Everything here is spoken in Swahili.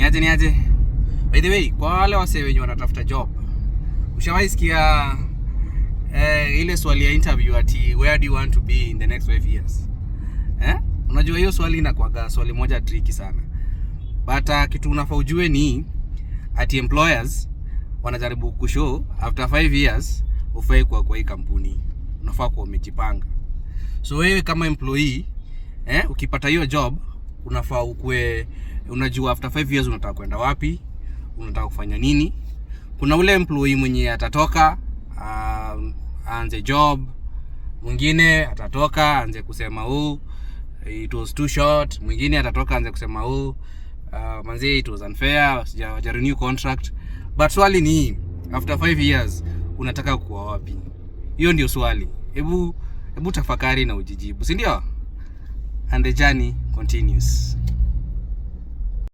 Niaje niaje? By the way, kwa wale wasee wenye wanatafuta job, ushawahi sikia ile swali ya interview ati, "Where do you want to be in the next 5 years?" Eh? Unajua hiyo swali inakuwaga swali moja tricky sana. But kitu unafaa ujue ni ati employers wanajaribu kushow after 5 years ufai kuwa kwa hii kampuni, unafaa kuwa umejipanga. So wewe kama employee, ukipata hiyo job, unafaa ukue unajua after 5 years unataka kwenda wapi, unataka kufanya nini. Kuna ule employee mwenye atatoka aanze job, mwingine atatoka aanze kusema, "Oh, it was too short." Mwingine atatoka aanze kusema, "Oh, manze, it was unfair, sija renew contract." But swali ni, after 5 years unataka kuwa wapi? Hiyo ndio swali. Hebu tafakari na ujijibu, si ndio? And the journey continues.